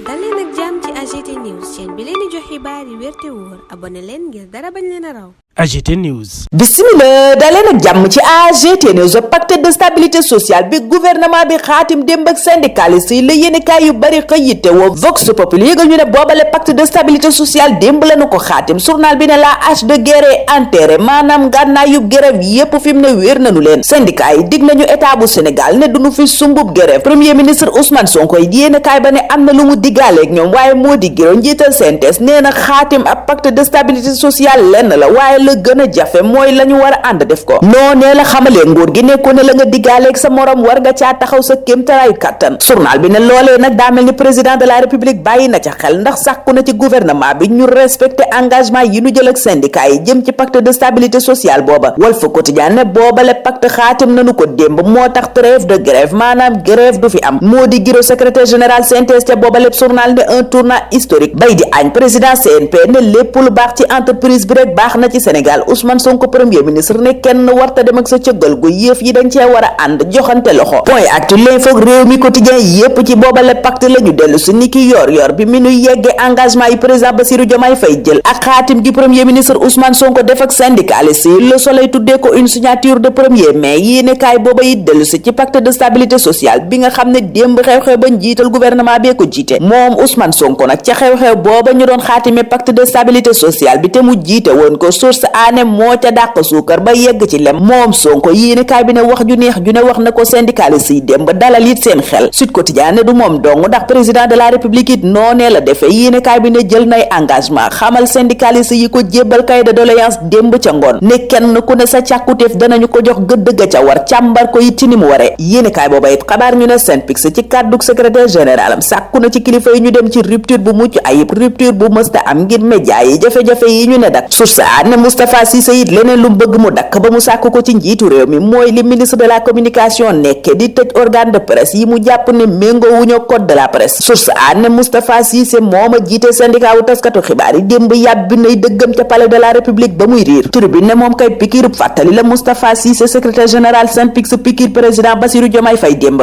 dal leen ak jàmm ci AGT News chaîne bi leen di jox xibaar yi wér te wóor abonné leen ngir dara bañ leen a raw. AGT News. Bismillah daleen ak jàmm ci AGT News. pacte de stabilité sociale bi gouvernement bi xaatim démb ak syndicaliste yi la yéenekaay yu bari xëy yitte woo Vox Populi yëgal ñu ne boobale pacte de stabilité sociale démb lañu ko xaatim journal bi ne la hache de guerre est enterrée maanaam ngànnaay yu grève yépp fi mu ne wéer nañu leen. syndicat yi dig nañu état bu Sénégal ne duñu fi sumbub grève premier ministre Ousmane Sonko yi yéenekaay ba ne am na lu mu diggaaleeg ñoom waaye moo di giro njiital CNTS nee na xaatim ab pacte de stabilité sociale lenn la waaye la gën a jafe mooy la ñu war a ànd def ko noonee la xamalee nguur gi nekkoon ne la nga diggaaleeg sa morom war nga caa taxaw sa kéemtalaayu kàttan journal bi ne loolee nag daa mel ni président de la république bàyyi na ca xel ndax sàkku na ci gouvernement bi ñu respecté engagement yi ñu jël ak syndicat yi jëm ci pacte de stabilité sociale booba Walf Quotidien ne boobale pacte xaatim nañu ko démb moo tax trêve de grève maanaam grève du fi am moo di giro secrétaire général CNTS ca boobale journal ne un tournant historique bay di añ président CNP ne lépp lu baax ci entreprise bi rek baax na ci Sénégal Ousmane Sonko premier ministre ne kenn warta dem ak sa cëggal gu yëf yi dañ cee war a ànd joxante loxo point actu l'info réew mi quotidien yépp ci boobale pacte la ñu dellu si ni ki yor bi mi nu yeggee engagement yi président Bassirou Diomaye Faye jël ak xaatim gi premier ministre Ousmane Sonko def ak syndicaliste yi Le Soleil tuddee ko une signature de 1er mai yéene kaay booba yi dellu si ci pacte de stabilité sociale bi nga xam ne démb xew-xew ba njiital gouvernement bee ko jiite moom Ousmane Sonko nag ca xew-xew booba ñu doon xaatime pacte de stabilité sociale bi te mu jiite woon ko source aane moo ca dàq suukar ba yegg ci lem moom Sonko yéenekaay bi ne wax ju neex ju ne wax na ko syndicaliste yi dem ba dalal it seen xel Sud Quotidien ne du moom dong ndax président de la république it noonee la defee yéenekaay bi ne jël nay engagement xamal syndicaliste yi ko jébbal cahier de doléance démb ca ngoon ne kenn ku ne sa càkkutéef danañu ko jox gëdd ga ca war càmbar ko it ci ni mu waree yéenekaay booba it xabaar ñu ne SYNPICS ci kàddug secrétaire général am sàkku na ci kilifa yi ñu dem ci rupture bu mucc ayib rupture bu mësta am ngir média yi jafe-jafe yi ñu ne dak source a ne Moustapha Cissé it leneen lu bëgg mu dakk ba mu sàkk ko ci njiitu réew mi mooy li ministre de la communication nekke di tëj organe de presse yi mu jàpp ne méngoo wuñu code de la presse source a ne Moustapha Cissé mooma jiite syndicat wu taskatu xibaar yi démb yàbbi nay dëggam ca palais de la république ba muy riir tribune ne moom kay pikiirub fàttali la Moustapha Cissé secrétaire général SYNPICS pikiir président Bassirou Diomaye Faye démb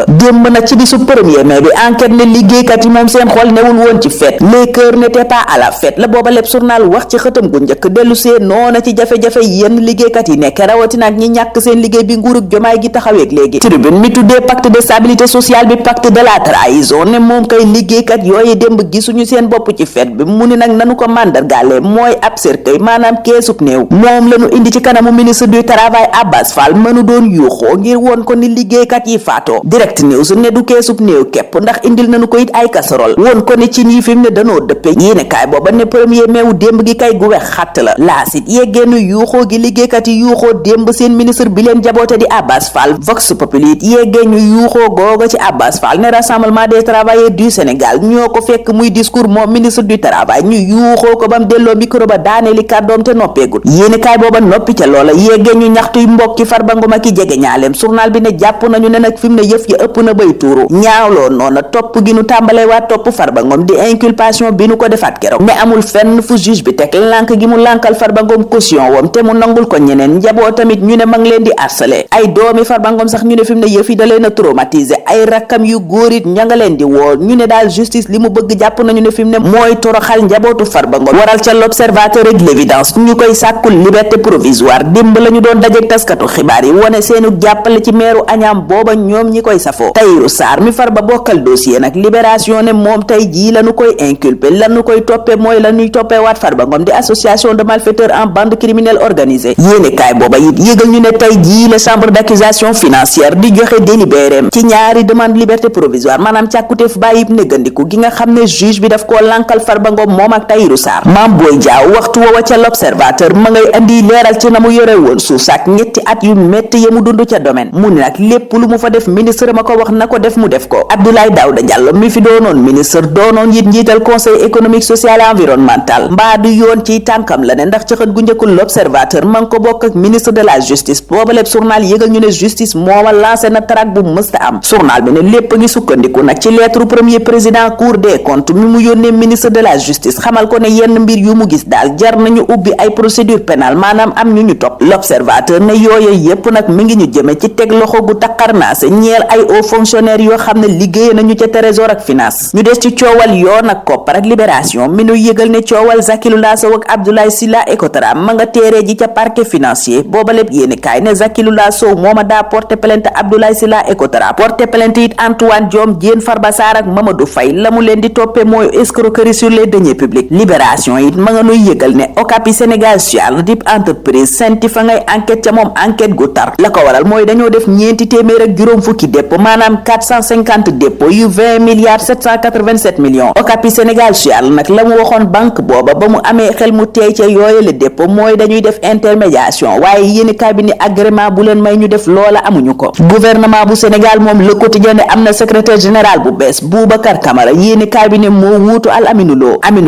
nag ci bisu 1er mai bi enquête ne liggéeykat yi moom seen xol newul woon ci fête les cœurs n'étaient pas à la fête la booba lépp journal wax ci xëtam gu njëkk dellu see noona ci jafe-jafe yenn liggéeykat yi nekk rawatina ak ñi ñàkk seen liggéey bi nguurug Jomaay gi taxaweeg léegi tribune mi tuddee pacte de stabilité sociale bi pacte de la trahison ne moom kay liggéeykat yooyu démb gisuñu seen bopp ci fête bi mu ni nag nanu ko màndargaale mooy ab cercueil maanaam keesub néew moom lañu indi ci kanamu ministre du travail Abbas Fall mënu doon yuuxoo ngir woon ko ni liggéeykat yi faatoo direct news ne du keesub néew képp ndax indil nañu ko it ay casserole woon ko ni ci nii fi mu ne danoo dëppe yéene kaay booba ne 1er mai wu démb gi kay gu wex xatt la laasit yeggeenu yuuxoo gi liggéeykat yi yuuxoo démb seen ministre bi leen jaboote di Abbas Fall Vox Populi it yeggee ñu yuuxoo googa ci Abbas Fall ne rassemblement des travailleurs du Sénégal ñoo ko fekk muy discours moom ministre du travail ñu yuuxoo ko bam delloo micro ba daaneeli kàddoom te noppeegul yéene kaay booba noppi ca loola yeggee ñu ñaxtuy mbokki Farba Ngom ak i jege ñaaleem journal bi ne jàpp nañu ne nag fi mu ne yëf ya ëpp na bay tuuru ñaawloo noona topp gi nu tàmbalee waa topp Farba Ngom di inculpation bi nu ko defaat keroog ne amul fenn fu juge bi teg lànk gi mu lànkal Farba Ngom caution wam te mu nangul ko ñeneen njaboo tamit ñu ne ma ngi leen di harcelé ay doomi Farba Ngom sax ñu ne fi mu ne yëf yi da leen a traumatisé ay rakkam yu góor it ña nga leen di woo ñu ne daal justice li mu bëgg jàpp nañu ne fi mu ne mooy toroxal njabootu Farba Ngom waral ca l'observateur ak l'évidence ñu koy sàkkul liberté provisoire démb la ñu doon dajeg taskatu xibaar yi wone seenu jàppale ci meeru Agnam booba ñoom ñi koy safoo Tahirou Sarr mi Farba bokkal dossier nag libération ne moom tey jii lañu koy inculpé lañu koy toppe mooy la ñuy toppee waat Farba Ngom di association de malfaiteurs en bande criminelle organisée yéene kaay booba it yëgal ñu ne tey jii la chambre d'accusation financière di joxe délibéréem ci ñaari demande liberté provisoire maanaam càkkuteef bàyyib négandiku gi nga xam ne juge bi daf koo lankal Farba Ngom moom ak Tahirou Sarr Mame Boye Diao waxtu woowa ca l'observateur ma ngay andi leeral ci na mu yore woon suuf saak ñetti at yu métti ya mu dund ca domaine mu ne nag lépp lu mu fa def ministre ma ko wax na ko def mu def ko Abdoulaye Daouda Diallo mi fi doonoon ministre doonoon it njiital conseil économique social et environnemental mbaa du yoon ci tànkam la ne ndax ci xët gu njëkkul l'observateur man ko bokk ak ministre de la justice booba lépp journal yëgal ñu ne justice mooma lancé na traque bu mësta am journal bi ne lépp ngi sukkandiku nag ci lettre premier président cour des comptes mi mu yónnee ministre de la justice xamal ko ne yenn mbir yu mu gis daal jar nañu ubbi ay procédure pénale maanaam am ñu topp l'observateur ne yooyu yépp nag mi ngi ñu jëme ci teg loxo gu takkarnaase ñeel ay hauts fonctionnaires yoo xam ne liggéey nañu ca trésor ak finance ñu des ci coowal yoon ak koppar ak libération mi nu yëgal ne coowal Zakilullah Sow ak Abdoulaye Sylla Ecotra ma nga téeree ji ca parquet financier booba lépp yéeni kaay ne Zakilullah Sow mooma daa porté plainte Abdoulaye Sylla Ecotra porté plainte it Antoine Diome Diène Farba Sarr ak Mamadou Faye la mu leen di toppee mooy escroquerie sur les deniers publics libération it ma nga nuy yëgal ne Okapi Sénégal Social dip entreprise senti fa ngay enquête ca moom enquête gu tar la ko waral mooy dañoo def ñeenti téeméer ak juróom fukki dépôt maanaam 450 dépôt yu 20 milliards 787 millions Okapi Sénégal Social nag la mu waxoon banque booba ba mu amee xel mu teey ca yooye le dépôt mooy dañuy def intermédiation waaye yéeni cabinet agrément bu leen may ñu def loola amuñu ko gouvernement bu Sénégal moom le quotidien ne am na secrétaire général bu bees Boubacar Camara yéeni cabinet moo wuutu Al Aminou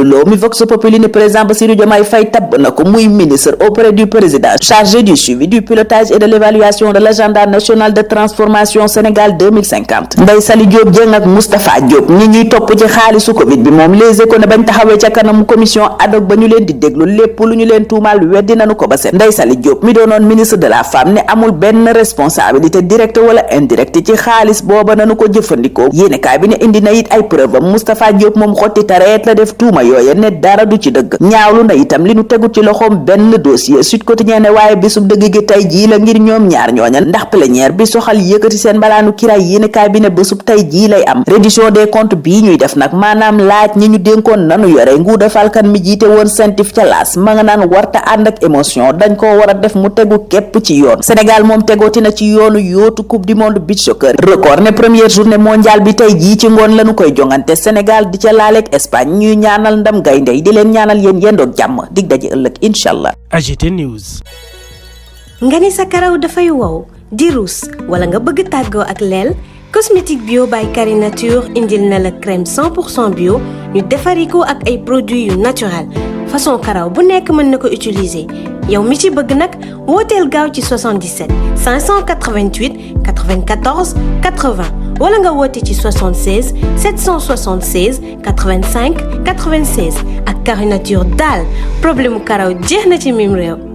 Lo mi Vox Populi ne président Bassirou Diomaye Faye tabb na ko muy ministre auprès du président chargé du suivi du pilotage et de l'évaluation de l'agenda national de transformation Sénégal 2050 Ndeye Saly Diop Dieng ak Moustapha Diop ñi ñuy topp ci xaalisu Covid bi moom Les Échos ne bañ taxawee ca kanamu commission ad hoc ba ñu leen di déglu lépp lu ñu leen tuumaal weddi nañu ko ba set Ndeye Saly Diop mi doonoon ministre de la femme ne amul benn responsabilité directe wala indirecte ci xaalis booba nañu ko jëfandikoo yéenekaay bi ne indi na it ay preuve am Moustapha Diop moom xotti tareet la def tuuma yooye ne dara du ci dëgg ñaawlu na itam li nu tegu ci loxoom benn dossier Sud Quotidien ne waaye bisub dëgg gi tey jii la ngir ñoom ñaar ñooña ndax plénière bi soxal yëkkati seen mbalaanu kiraay yéenekaay bi ne bésub tey jii lay am reddition des comptes bii ñuy def nag maanaam laaj ñi ñu dénkoon nanu yore Nguuda Falkan mi jiite woon sentif ca laas ma nga naan warta ànd ak émotion dañ ko war a def mu tegu képp ci yoon Sénégal moom tegooti na ci yoonu yootu coupe du monde beach soccer record ne première journée mondiale bi tey jii ci ngoon lañu koy jongante Sénégal di ca laaleeg Espagne ñuy ñaanal ndam gaynde yi di leen ñaanal yéen yendoog jàmm dig daje ëllëg inshallah. AGT News. nga ni sa karaw dafay wow di ruus wala nga bëgg tàggoo ak leel cosmétique bio by Carinature indil na la crème 100% bio ñu defari ko ak ay produits yu naturel façon karaw bu nekk mën na ko utiliser yow mi ci bëgg nag wooteel gaaw ci 77 588 94 80 wala nga woote ci 76 776 85 96 ak Carinature daal problème mu karaw jeex na ci mim réew.